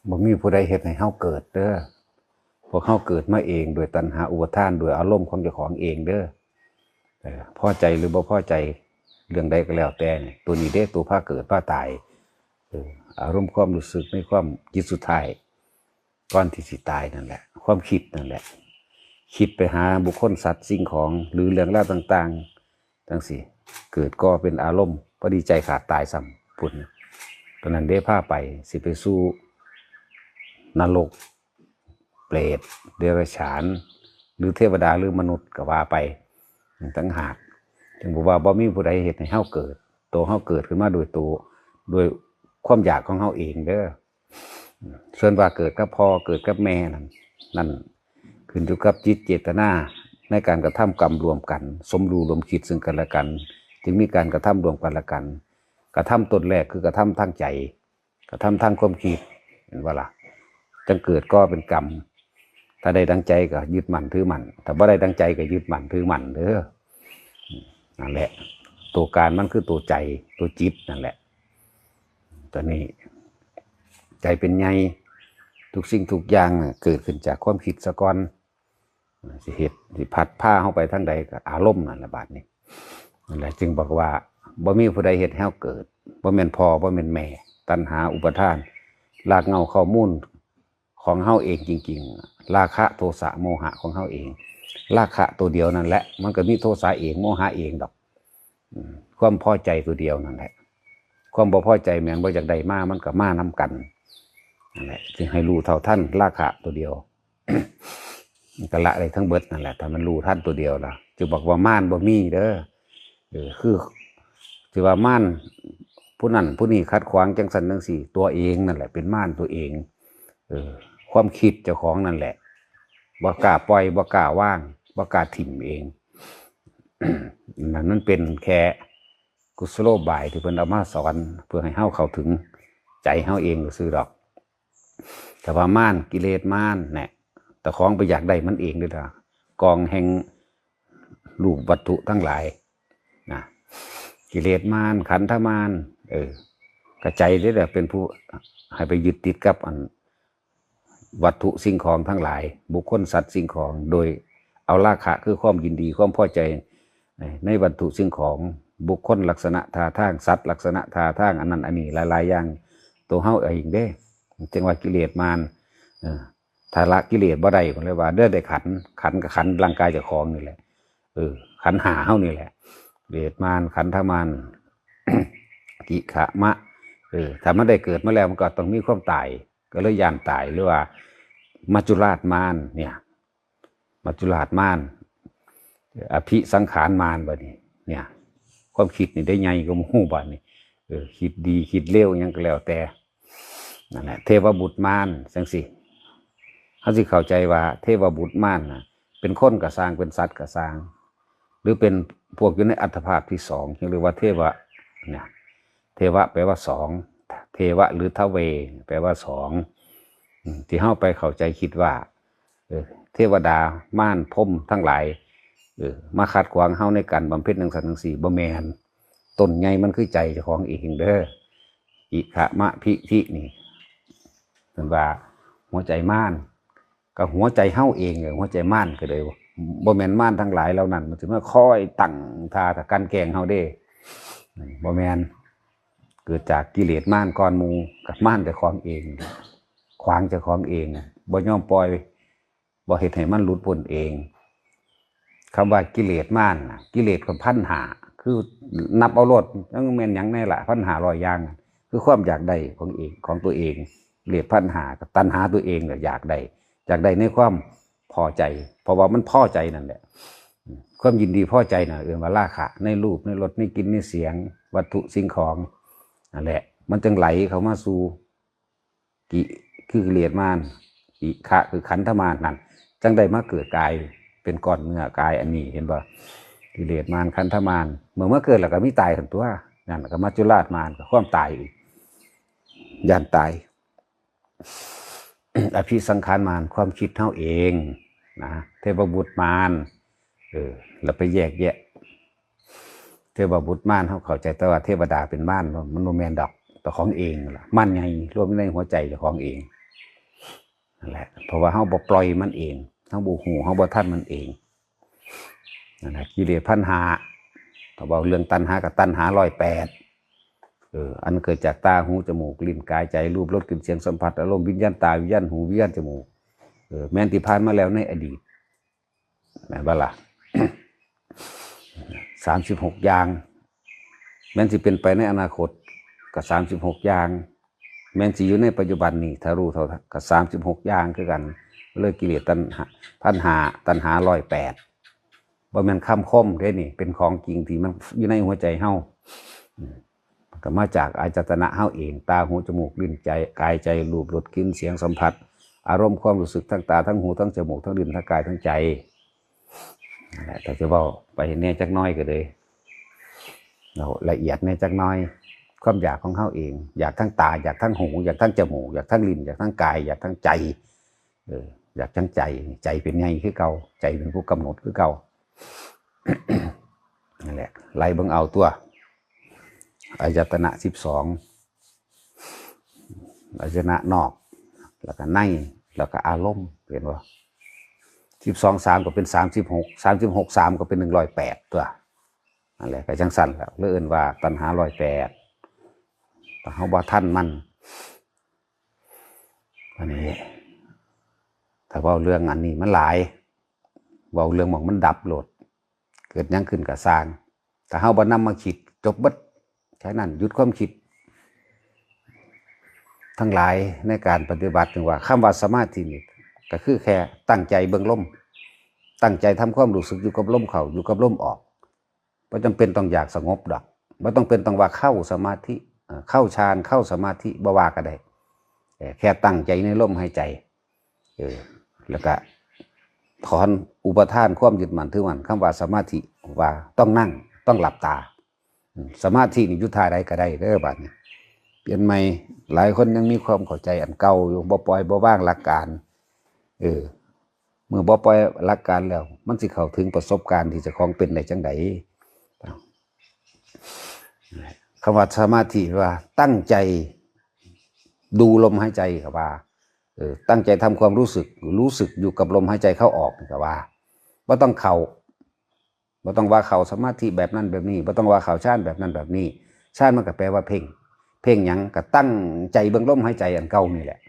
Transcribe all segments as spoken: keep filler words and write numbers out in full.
บ่มีผู้ใดเฮ็ดให้เฮาเกิดเด้อ พวกเฮาเกิดมาเองโดยตัณหาอุปาทาน โดยอารมณ์ของเจ้าของเองเด้อ เออ พอใจหรือบ่พอใจเรื่องใดก็แล้วแต่เนี่ย ตัวนี้เด้ตัวพาเกิดพาตาย เออ อารมณ์ความรู้สึกในความจิตสุดท้าย ก่อนที่สิตายนั่นแหละ ความคิดนั่นแหละ คิดไปหาบุคคลสัตว์สิ่งของหรือเรื่องราวต่างๆ จังซี้ เกิดก่อเป็นอารมณ์ พอดีใจขาดตายซ้ำ พุ้น ตอนนั้นเด้พาไป สิไปสู่นรก เปรต เดรัจฉาน หรือเทวดาหรือมนุษย์ก็ว่าไป ต่างหาก จึงบอกว่าบ่มีผู้ใดเฮ็ดให้เฮาเกิด ตัวเฮาเกิดขึ้นมาโดยตัว โดยความอยากของเฮาเองเด้อ ส่วนว่าเกิดกับพ่อเกิดกับแม่นั่น นั่นขึ้นอยู่กับจิตเจตนาในการกระทำกรรมร่วมกัน สมรู้ร่วมคิดซึ่งกันและกัน จึงมีการกระทำร่วมกันและกัน กระทำต้นแรกคือกระทำทางใจ กระทำทางความคิด เห็นบ่ล่ะ จังเกิดก่อเป็นกรรม ถ้าได้ดังใจก็ยึดมั่นถือมั่น ถ้าบ่ได้ดังใจก็ยึดมั่นถือมั่นเด้อ นั่นแหละ ตัวการมันคือตัวใจ ตัวจิตนั่นแหละ ตัวนี้ ใจเป็นใหญ่ ทุกสิ่งทุกอย่างน่ะเกิดขึ้นจากความคิดซะก่อน สิเฮ็ด สิพัดพาเฮาไปทางใดก็อารมณ์นั่นแหละบาดนี้ นั่นแหละจึงบอกว่า บ่มีผู้ใดเฮ็ดให้เฮาเกิด บ่แม่นพ่อ บ่แม่นแม่ ตัณหาอุปาทาน รากเหง้าข้อมูลของเฮาเองจริงๆ ราคะ โทสะ โมหะของเฮาเอง ราคะตัวเดียวนั่นแหละ มันก็มีโทสะเอง โมหะเองดอก อืม ความพอใจตัวเดียวนั่นแหละ ความบ่พอใจแม่นบ่อยากได้มา มันก็มานำกัน นั่นแหละ จึงให้รู้เท่าทันราคะตัวเดียว มันก็ละได้ทั้งเบิดนั่นแหละ ถ้ามันรู้ทันตัวเดียวล่ะ จึงบอกว่ามารบ่มีเด้อ เออ คือ สิว่ามารผู้นั้นผู้นี้ขัดขวางจังซั่นจังซี่ ตัวเองนั่นแหละเป็นมารตัวเอง เออ ความคิดเจ้าของนั่นแหละ บ่กล้าปล่อย บ่กล้าวาง บ่กล้าถิ่มเอง นั่นมันเป็นแค่กุศโลบายที่เพิ่นเอามาสอน เพื่อให้เฮาเข้าถึงใจเฮาเองซื่อดอก แต่ว่ามาร กิเลสมารเนี่ย แต่ของไปอยากได้มันเองเด้อล่ะ กองแห่งรูปวัตถุทั้งหลายนะ กิเลสมาร ขันธมาร เออ กะใจเด้อล่ะเป็นผู้ให้ไปยึดติดกับอันวัตถุสิ่งของทั้งหลาย บุคคลสัตว์สิ่งของ โดยเอาราคะคือความยินดีความพอใจในวัตถุสิ่งของ บุคคลลักษณะท่าทาง สัตว์ลักษณะท่าทาง อันนั้นอันนี้หลายๆ อย่าง ตัวเฮาเองเด้ จังว่ากิเลสมาร เออ ถ้าละกิเลสบ่ได้ เพิ่นเลยว่าเด้อได้ขัน ขันกับขันร่างกายเจ้าของนี่แหละ เออ ขันธ์ห้าเฮานี่แหละ กิเลสมาร ขันธมาร กิขะมะ เออ ถ้ามันได้เกิดมาแล้วมันก็ต้องมีความตาย ก็เลยย่านตาย หรือว่ามัจจุราชมารเนี่ย มัจจุราชมาร อภิสังขารมารบัดนี้ เนี่ย ความคิดนี่ได้ใหญ่กว่าหมู่บัดนี้ เออ คิดดีคิดเลวหยังก็แล้วแต่ นั่นแหละ เทวบุตรมารจังซี่ เฮาสิเข้าใจว่าเทวบุตรมารน่ะ เป็นคนก็ซ่าง เป็นสัตว์ก็ซ่าง หรือเป็นพวกอยู่ในอัตภาพที่สอง เรียกว่าเทวะ เนี่ย เทวะแปลว่าสอง เทวะหรือทเว แปลว่าสอง อืม ที่เฮาไปเข้าใจคิดว่า เออ เทวดามารพรหมทั้งหลาย เออ มาขัดขวางเฮาในการบำเพ็ญจังซั่นจังซี่ บ่แม่น ต้นใหญ่มันคือใจเจ้าของเองเด้อ อิขะมะพิธินี่ เพิ่นว่าหัวใจมาร ก็หัวใจเฮาเอง หัวใจมารก็เลย บ่แม่นมารทั้งหลายเหล่านั้น มันสิมาคอยตั้งท่าถ้ากลั่นแกล้งเฮาเด้ บ่แม่น เกิดจากกิเลสมารก่อนหมู่ กับมารเจ้าของเอง ขวางเจ้าของเอง บ่ยอมปล่อย บ่เฮ็ดให้มันหลุดพ้นเอง คำว่ากิเลสมารน่ะ กิเลสก็พันห้า คือนับเอาโลด ยังแม่นหยังแน่ล่ะ พันห้าร้อยอย่าง คือความอยากได้ของเอง ของตัวเอง กิเลสพันห้า ก็ตัณหาตัวเองแหละอยากได้ อยากได้ในความพอใจ เพราะว่ามันพอใจนั่นแหละ ความยินดีพอใจน่ะ เอิ้นว่าราคะ ในรูป ในรส ในกลิ่น ในเสียง วัตถุสิ่งของ นั่นแหละ มันจึงไหลเข้ามาสู่ กิ คือกิเลสมาร อิขะคือขันธมารนั่น จังได้มาเกิดกายเป็นก้อนเนื้อกายอันนี้ เห็นบ่ กิเลสมาร ขันธมาร เมื่อมาเกิดแล้วก็มีตายซั่นตั๊ว นั่นก็มัจจุราชมาร ก็ความตายอีก ย่านตาย อภิสังขารมาร ความคิดเฮาเองนะ เทวบุตรมาร เออ แล้วไปแยกแยะ เทวบุตรมาร เฮาเข้าใจแต่ว่าเทวดาเป็นมาร มันบ่แม่นดอก แต่ของเองนั่นล่ะ มารใหญ่รวมอยู่ในหัวใจเจ้าของเอง นั่นแหละ เพราะว่าเฮาบ่ปล่อยมันเอง เฮาบ่ฮู้ เฮาบ่ทันมันเอง นั่นแหละ กิเลสพันห้า ถ้าเว้าเรื่องตัณหากับตัณหาร้อยแปด เออ อันเกิดจากตา หู จมูก ลิ้น กาย ใจ รูป รส กลิ่น เสียง สัมผัส อารมณ์ วิญญาณตา วิญญาณหู วิญญาณจมูก เออ แม่นที่ผ่านมาแล้วในอดีต แม่นบ่ล่ะ สามสิบหก อย่าง แม่นสิเป็นไปในอนาคต ก็ สามสิบหก อย่าง แม่นสิอยู่ในปัจจุบันนี้ ถ้ารู้เท่าทัน ก็ สามสิบหก อย่างคือกัน เลยกิเลสตัณหา พันห้า ตัณหาร้อยแปด บ่แม่นคำคมเด้นี่ เป็นของจริงที่มันอยู่ในหัวใจเฮา อืม ก็มาจากอายตนะเฮาเอง ตา หู จมูก ลิ้น ใจ กาย ใจ รูป รส กลิ่น เสียง สัมผัส อารมณ์ ความรู้สึก ทั้งตา ทั้งหู ทั้งจมูก ทั้งลิ้น ทั้งกาย ทั้งใจ นั่นแหละ แต่จะเว้าไปแหน่จักหน่อยก็เลย เราละเอียดแหน่จักหน่อย ความอยากของเฮาเอง อยากทั้งตา อยากทั้งหู อยากทั้งจมูก อยากทั้งลิ้น อยากทั้งกาย อยากทั้งใจ เออ อยากทั้งใจ ใจเป็นใหญ่คือเก่า ใจเป็นผู้กำหนดคือเก่า นั่นแหละ ไล่เบิ่งเอาตัว อายตนะ สิบสอง อายตนะนอก แล้วก็ใน แล้วก็อารมณ์ เห็นบ่ สิบสอง สาม ก็เป็น สามสิบหก สามสิบหก สาม ก็เป็น หนึ่งร้อยแปด ตัว นั่นแหละ ก็จั่งซั่นแหละ เลยเอิ้นว่าตัณหาร้อยแปด ถ้าเฮาบ่ทันมัน อันนี้ ถ้าเว้าเรื่องอันนี้มันหลาย เว้าเรื่องหม่องมันดับโลด เกิดหยังขึ้นก็ซ่าง ถ้าเฮาบ่นำมาคิด จบเบิด แค่นั้น หยุดความคิด ทั้งหลายในการปฏิบัติ ถึงว่าคำว่าสมาธินี่ ก็คือแค่ตั้งใจเบิ่งลม ตั้งใจทำความรู้สึกอยู่กับลมเข้า อยู่กับลมออก บ่จำเป็นต้องอยากสงบดอก บ่ต้องเป็นต้องว่าเข้าสมาธิ เอ่อ เข้าฌาน เข้าสมาธิ บ่ว่าก็ได้ แต่แค่ตั้งใจในลมหายใจ เออ แล้วก็ถอนอุปาทานความยึดมั่นถือมั่น คำว่าสมาธิ ว่าต้องนั่ง ต้องหลับตา อืม สมาธินี่อยู่ท่าใดก็ได้เด้อ บัดนี้ เปลี่ยนใหม่ หลายคนยังมีความเข้าใจอันเก่าอยู่ บ่ปล่อยบ่วางหลักการ เออ เมื่อบ่ปล่อยหลักการแล้ว มันสิเข้าถึงประสบการณ์ที่เจ้าของเป็นได้จั่งใด คำว่าสมาธิว่าตั้งใจดูลมหายใจ ก็ว่า เออ ตั้งใจทำความรู้สึก รู้สึกอยู่กับลมหายใจเข้าออก ก็ว่า บ่ต้องเข้า บ่ต้องว่าเข้าสมาธิแบบนั้นแบบนี้ บ่ต้องว่าเข้าฌานแบบนั้นแบบนี้ ฌานมันก็แปลว่าเพ่ง เพ่งหยัง ก็ตั้งใจเบิ่งลมหายใจอันเก่านี่แหละ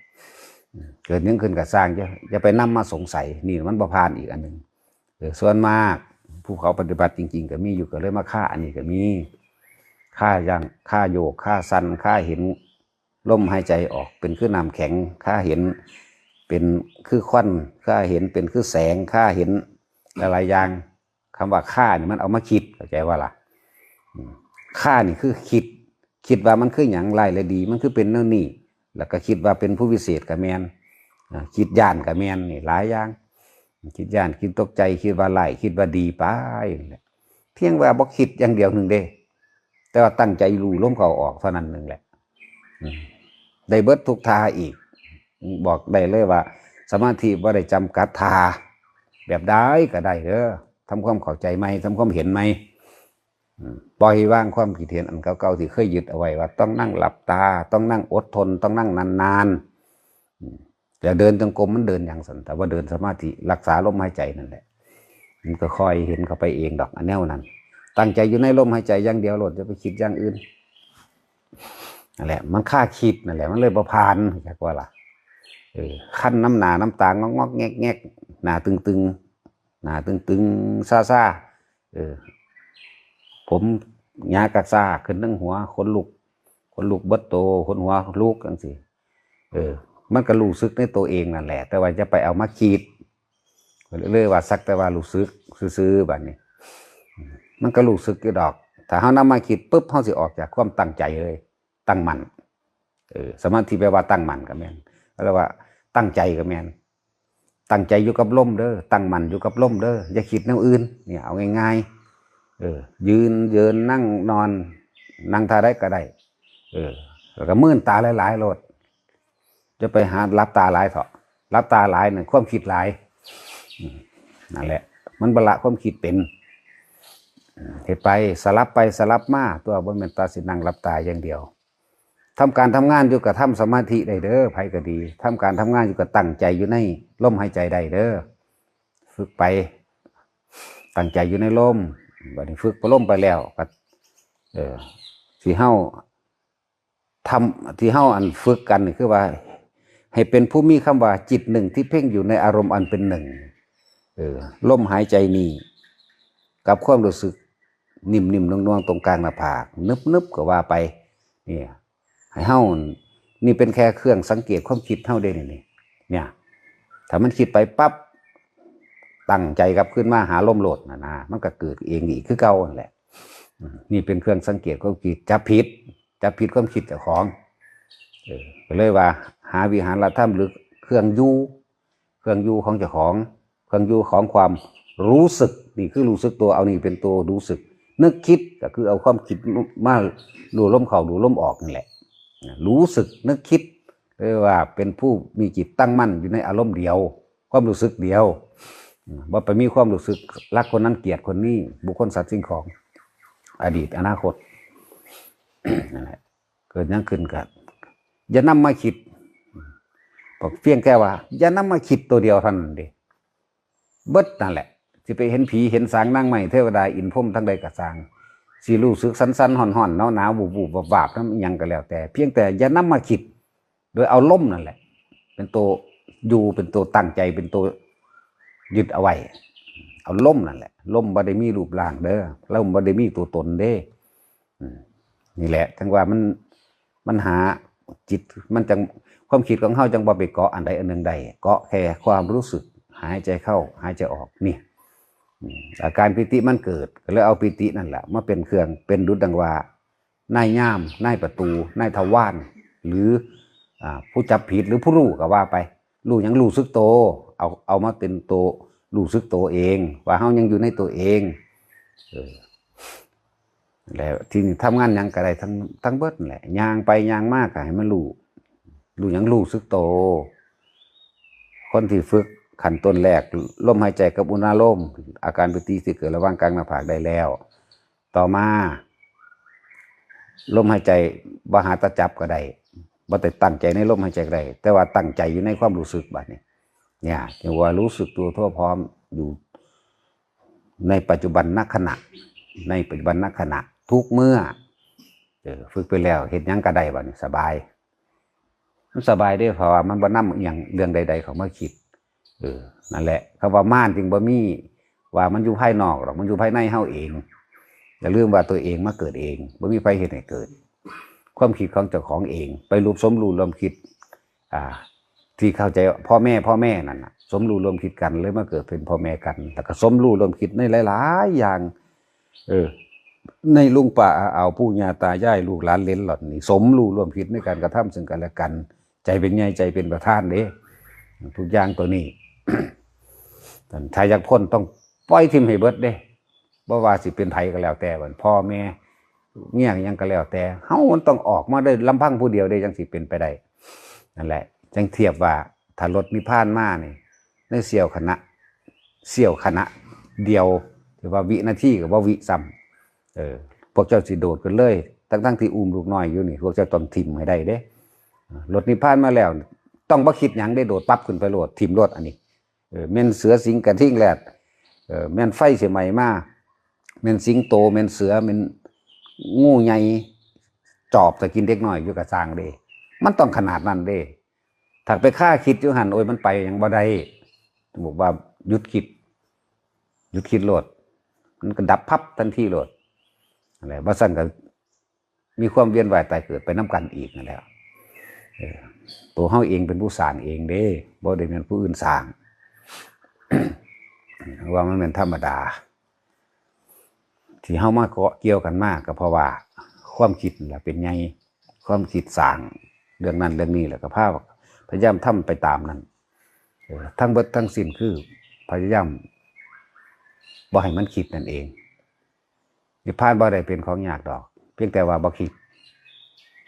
เกิดหยังขึ้นก็ซ่าง อย่า อย่าไปนำมาสงสัย นี่มันบ่ผ่านอีกอันหนึ่ง เออ ส่วนมากผู้เขาปฏิบัติจริงๆ ก็มีอยู่ ก็เลยมาคาอันนี้ก็มี คาอย่าง คาโยก คาสั่น คาเห็นลมหายใจออกเป็นคือน้ำแข็ง คาเห็นเป็นคือควัน คาเห็นเป็นคือแสง คาเห็นหลายๆอย่าง คำว่าคานี่มันเอามาคิด เข้าใจว่าล่ะ อืม คานี่คือคิด คิดว่ามันคือหยัง ร้ายและดี มันคือเป็นแนวนี้ แล้วก็คิดว่าเป็นผู้วิเศษก็แม่น อ่า คิดย้านก็แม่น นี่หลายอย่าง คิดย้าน คิดตกใจ คิดว่าร้าย คิดว่าดีไปนั่นแหละ เพียงว่าบ่คิดอย่างเดียวหนึ่งเด้ แต่ว่าตั้งใจรู้ลมเข้าออกเท่านั้นหนึ่งแหละ อืม ได้เบิดทุกท่าอีก บอกได้เลยว่า สมาธิบ่ได้จำกัดท่า แบบใดก็ได้เด้อ ทำความเข้าใจใหม่ ทำความเห็นใหม่ อืม ปล่อยวางความคิดเห็นอันเก่าๆที่เคยยึดเอาไว้ว่าต้องนั่งหลับตา ต้องนั่งอดทน ต้องนั่งนานๆ อืม แล้วเดินจงกรมมันเดินหยังซั่น แต่ว่าเดินสมาธิรักษาลมหายใจนั่นแหละ มันก็ค่อยเห็นเข้าไปเองดอก อันแนวนั้น ตั้งใจอยู่ในลมหายใจอย่างเดียวโลด อย่าไปคิดอย่างอื่น นั่นแหละ มันคาคิดนั่นแหละ มันเลยบ่ผ่าน จักว่าล่ะ เออ คันน้ำหน้าน้ำตางอกๆแงกๆ หน้าตึงๆ หน้าตึงๆซ่าๆ เออ ผมหงายกากซ่าขึ้นทั้งหัว ขนลุก ขนลุกเบิดโต ขนหัวลุกจังซี่ เออ มันก็รู้สึกในตัวเองนั่นแหละ แต่ว่าจะไปเอามาคิด เลยว่าสักแต่ว่ารู้สึกซื่อๆ บัดนี้ มันก็รู้สึกอยู่ดอก ถ้าเฮานำมาคิดปุ๊บ เฮาสิออกจากความตั้งใจเลย ตั้งมั่น เออ สมาธิแปลว่าตั้งมั่นก็แม่น เรียกว่าตั้งใจก็แม่น ตั้งใจอยู่กับลมเด้อ ตั้งมั่นอยู่กับลมเด้อ อย่าคิดแนวอื่น เนี่ย เอาง่ายๆ เออ ยืน เดิน นั่ง นอน นั่งท่าใดก็ได้ เออ แล้วก็มื่นตาหลายๆโลด จะไปหาหลับตาหลายเถาะ หลับตาหลายนั่นความคิดหลาย อืม นั่นแหละ มันบ่ละความคิดเป็น อืม เฮ็ดไป สลับไป สลับมา ตัวบ่แม่นตาสินั่งหลับตาอย่างเดียว ทำการทำงานอยู่ก็ทำสมาธิได้เด้อ ไผก็ดี ทำการทำงานอยู่ก็ตั้งใจอยู่ในลมหายใจได้เด้อ ฝึกไป ตั้งใจอยู่ในลม บัดนี้ฝึกลมไปแล้วก็ เออ ที่เฮาทำ ที่เฮาอันฝึกกันนี่คือว่า ให้เป็นผู้มีคำว่าจิตหนึ่งที่เพ่งอยู่ในอารมณ์อันเป็นหนึ่ง เออ ลมหายใจนี่ กับความรู้สึกนิ่มๆนวลๆตรงกลางหน้าผาก นึบๆก็ว่าไป เนี่ย ให้เฮา นี่เป็นแค่เครื่องสังเกตความคิดเฮาเด้นี่ เนี่ย ถ้ามันคิดไปปั๊บ ตั้งใจกลับคืนมาหาลมโลดนะนะ มันก็เกิดเองอีกคือเก่านั่นแหละ อืม นี่เป็นเครื่องสังเกตความคิด จับผิด จับผิดความคิดเจ้าของ เออ ก็เลยว่า หาวิหารธรรมหรือเครื่องอยู่ เครื่องอยู่ของเจ้าของ เครื่องอยู่ของความรู้สึก นี่คือรู้สึกตัว เอานี่เป็นตัวรู้สึก นึกคิดก็คือเอาความคิดมาดูลมเข้าดูลมออกนี่แหละ รู้สึกนึกคิด เรียกว่าเป็นผู้มีจิตตั้งมั่นอยู่ในอารมณ์เดียว ความรู้สึกเดียว อืม บ่ไปมีความรู้สึกรักคนนั้นเกลียดคนนี้ บุคคลสัตว์สิ่งของ อดีตอนาคต นั่นแหละ เกิดหยังขึ้นก็อย่านำมาคิด บอกเพียงแค่ว่า อย่านำมาคิดตัวเดียวเท่านั้นเด้ เบิดนั่นแหละ สิไปเห็นผีเห็นสางนางไม้เทวดาอินทร์พรหมทั้งใดก็ซ่าง สิรู้สึกสั่นๆฮ้อนๆหนาวๆ บูบๆวาบๆนำอิหยังก็แล้วแต่ เพียงแต่อย่านำมาคิด โดยเอาลมนั่นแหละ เป็นตัวอยู่ เป็นตัวตั้งใจ เป็นตัวยึดเอาไว้ เอาลมนั่นแหละ ลมบ่ได้มีรูปร่างเด้อ ลมบ่ได้มีตัวตนเด้ อืม นี่แหละ จังว่ามัน มันหาจิต มันจัง ความคิดของเฮาจังบ่ไปเกาะอันใดอันหนึ่งได้ เกาะแค่ความรู้สึก หายใจเข้า หายใจออก นี่ อืม อาการปีติมันเกิด ก็เลยเอาปีตินั่นแหละ มาเป็นเครื่อง เป็นดุจดังว่า นายยาม นายประตู นายทวาร หรือ อ่า ผู้จับผิด หรือผู้รู้ก็ว่าไป รู้หยัง รู้สึกโต เอา เอามาเป็นตัวรู้สึกโตเอง ว่าเฮายังอยู่ในตัวเอง เออ แล้วที่นี่ทำงานหยังก็ได้ทั้ง ทั้งเบิดนั่นแหละ ย่างไปย่างมาก็ให้มันรู้ รู้หยัง รู้สึกโต คนที่ฝึกขั้นต้นแรก ลมหายใจกับอุณาโลม อาการปีติที่เกิดระหว่างกลางหน้าผากได้แล้ว ต่อมา ลมหายใจบ่หาตาจับก็ได้ บ่ได้ตั้งใจในลมหายใจก็ได้ แต่ว่าตั้งใจอยู่ในความรู้สึกบัดนี้ เนี่ย เรียกว่ารู้สึกตัวทั่วพร้อมอยู่ในปัจจุบันนขณะ ในปัจจุบันนขณะ ทุกเมื่อ เออ ฝึกไปแล้ว เฮ็ดหยังก็ได้บัดนี้ สบาย มันสบายเด้ เพราะว่ามันบ่นำอิหยังเรื่องใดๆเข้ามาคิด เออ นั่นแหละ คำว่ามารจึงบ่มี ว่ามันอยู่ภายนอกดอก มันอยู่ภายในเฮาเอง อย่าลืมว่าตัวเองมาเกิดเอง บ่มีไผเฮ็ดให้เกิด ความคิดของเจ้าของเอง ไปรูปสมรู้ร่วมคิด อ่า ที่เข้าใจว่าพ่อแม่ พ่อแม่นั่นน่ะ สมรู้ร่วมคิดกัน เลยมาเกิดเป็นพ่อแม่กัน แล้วก็สมรู้ร่วมคิดในหลายๆอย่าง เออ ในลุงป้าอาอาวปู่ย่าตายาย ลูกหลานเหลนหลนนี่ สมรู้ร่วมคิดในการกระทำซึ่งกันและกัน ใจเป็นใหญ่ ใจเป็นประธานเด้ ทุกอย่างตัวนี้ ถ้าอยากพ้นต้องปล่อยถิ่มให้เบิดเด้ บ่ว่าสิเป็นไผก็แล้วแต่ บัดพ่อแม่เมียหยังก็แล้วแต่ เฮามันต้องออกมาได้ลำพังผู้เดียวเด้ จังสิเป็นไปได้ นั่นแหละ จังเทียบว่าถ้ารถนิพพานมานี่ ในเสี้ยวขณะ เสี้ยวขณะเดียว ถือว่าวินาทีก็บ่วิซ้ำ เออ พวกเจ้าสิโดดขึ้นเลย ทั้งๆที่อุ้มลูกน้อยอยู่นี่ พวกเจ้าต้องถิ่มให้ได้เด้ รถนิพพานมาแล้ว ต้องบ่คิดหยังเด้ โดดปั๊บขึ้นไปโลด ถิ่มโลดอันนี้ เออ แม่นเสือสิงห์กระทิงแรด เออ แม่นไฟสิไหม้มา แม่นสิงโต แม่นเสือ แม่นงูใหญ่ จอบจะกินเด็กน้อยอยู่กะซ่างเด้ มันต้องขนาดนั้นเด้ ถ้าไปคาคิดอยู่หั่น โอ้ย มันไปหยังบ่ได้ บอกว่าหยุดคิด หยุดคิดโลด มันก็ดับพับทันทีโลด นั่นแหละ บ่ซั้นก็มีความเวียนว่ายตายเกิดไปนำกันอีกนั่นแหละ เออ ตัวเฮาเองเป็นผู้สร้างเองเด้ บ่ได้แม่นผู้อื่นสร้าง ว่ามันแม่นธรรมดา ที่เฮามาเกาะเกี่ยวกันมาก็เพราะว่าความคิดนั่นแหละเป็นใหญ่ ความคิดสร้างเรื่องนั้นเรื่องนี้ แล้วก็พา พยายามทำไปตามนั้น เออ ทั้งเบิดทั้งสิ้นคือพยายามบ่ให้มันคิดนั่นเอง นิพพานบ่ได้เป็นของยากดอก เพียงแต่ว่าบ่คิด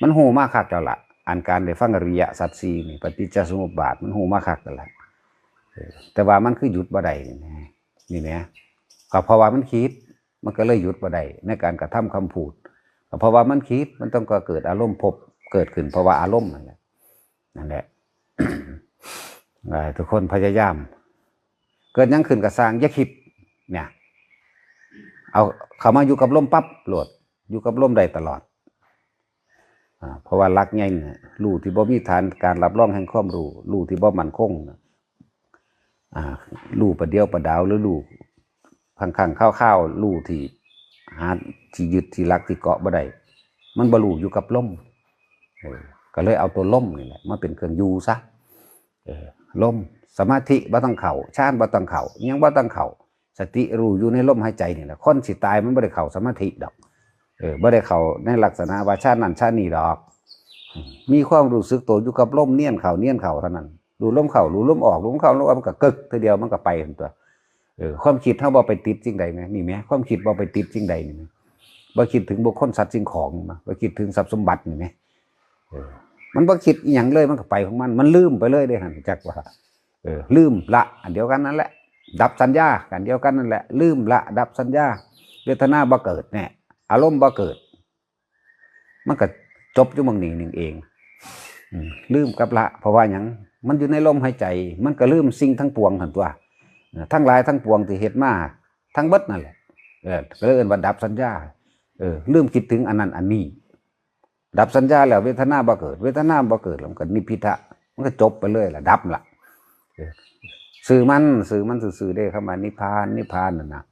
มันฮู้มาคักแล้วล่ะ อันการได้ฟังอริยสัจสี่นี่ ปฏิจจสมุปบาท มันฮู้มาคักแล้วล่ะ เออ แต่ว่ามันคือหยุดบ่ได้นี่แหม นี่แหม ก็เพราะว่ามันคิด มันก็เลยหยุดบ่ได้ในการกระทำคำพูด ก็เพราะว่ามันคิด มันต้องก็เกิดอารมณ์ภพ เกิดขึ้นเพราะว่าอารมณ์นั่นแหละ นั่นแหละ เอ่อทุกคนพยายาม เกิดหยังขึ้นก็ซ่าง อย่าคิด เนี่ย เอาเข้ามาอยู่กับลมปั๊บโลด อยู่กับลมได้ตลอด อ่า เพราะว่าหลักใหญ่เนี่ย รู้ที่บ่มีฐานการรับรองแห่งความรู้ รู้ที่บ่มั่นคงน่ะ อ่า รู้ประเดี๋ยวประดาว หรือรู้ครั้งๆคราวๆ รู้ที่หาที่ยึดที่หลักที่เกาะบ่ได้ มันบ่รู้อยู่กับลม เออ ก็เลยเอาตัวลมนี่แหละมาเป็นเครื่องอยู่ซะ เออ ลม สมาธิบ่ต้องเข้า ฌานบ่ต้องเข้า อิหยังบ่ต้องเข้า สติรู้อยู่ในลมหายใจนี่แหละ คนสิตายมันบ่ได้เข้าสมาธิดอก เออ บ่ได้เข้าในลักษณะว่าฌานนั่นฌานนี่ดอก อืม มีความรู้สึกตัวอยู่กับลม เนียนเข้าเนียนเข้าเท่านั้น รู้ลมเข้า รู้ลมออก รู้ลมเข้า รู้ลมออก มันก็กึกทีเดียวมันก็ไปหั่นตัว เออ ความคิดเฮาบ่ไปติดสิ่งใดแหม นี่แหม ความคิดบ่ไปติดสิ่งใดนี่แหม บ่คิดถึงบุคคลสัตว์สิ่งของแหม บ่คิดถึงทรัพย์สมบัตินี่แหม เออ มันบ่คิดอิหยังเลย มันก็ไปของมัน มันลืมไปเลยเด้หั่น จักว่า เออ ลืมละ อันเดียวกันนั่นแหละ ดับสัญญา อันเดียวกันนั่นแหละ ลืมละ ดับสัญญา เวทนาบ่เกิดแน่ อารมณ์บ่เกิด มันก็จบอยู่หม่องนี้หนึ่งเอง อืม ลืมกับละ เพราะว่าหยัง มันอยู่ในลมหายใจ มันก็ลืมสิ่งทั้งปวงหั่นตัว เออ ทั้งหลายทั้งปวงที่เฮ็ดมา ทั้งเบิดนั่นแหละ เออ ก็เลยเอิ้นว่าดับสัญญา เออ ลืมคิดถึงอันนั้นอันนี้ ดับสัญญาแล้วเวทนาบ่เกิด เวทนาบ่เกิดแล้วมันก็นิพพิทะ มันก็จบไปเลยล่ะ ดับละ เออ ซื่อมัน ซื่อมันซื่อๆเด้ คำว่านิพพาน นิพพานนั่นนะ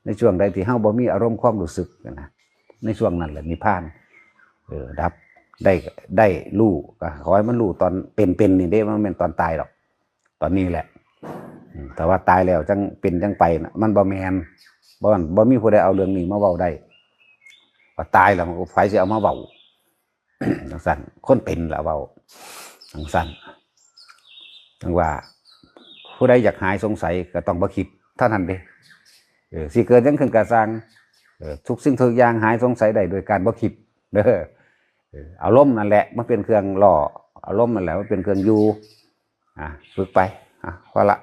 ในช่วงใดที่เฮาบ่มีอารมณ์ความรู้สึกนะ ในช่วงนั้นแหละนิพพาน เออ ดับ ได้ ได้รู้ ก็ขอให้มันรู้ตอนเป็นๆนี่เด้ มันแม่นตอนตายดอก ตอนนี้แหละ อืม แต่ว่าตายแล้วจังเป็นจังไปน่ะ มันบ่แม่น บ่ บ่มีผู้ใดเอาเรื่องนี้มาเว้าได้ ว่าตายแล้วมันก็ไผสิเอามาเว้า จังซั่น คนเป็นล่ะเว้า จังซั่น จังว่า ผู้ใดอยากหายสงสัยก็ต้องบ่คิดเท่านั้นเด้ เออ สิเกิดหยังขึ้นก็ซ่าง เออ ทุกสิ่งทุกอย่างหายสงสัยได้โดยการบ่คิด เด้อ เออ อารมณ์นั่นแหละมันเป็นเครื่องล่อ อารมณ์นั่นแหละมันเป็นเครื่องอยู่ อ่ะ ฝึกไป อ่ะ พอละ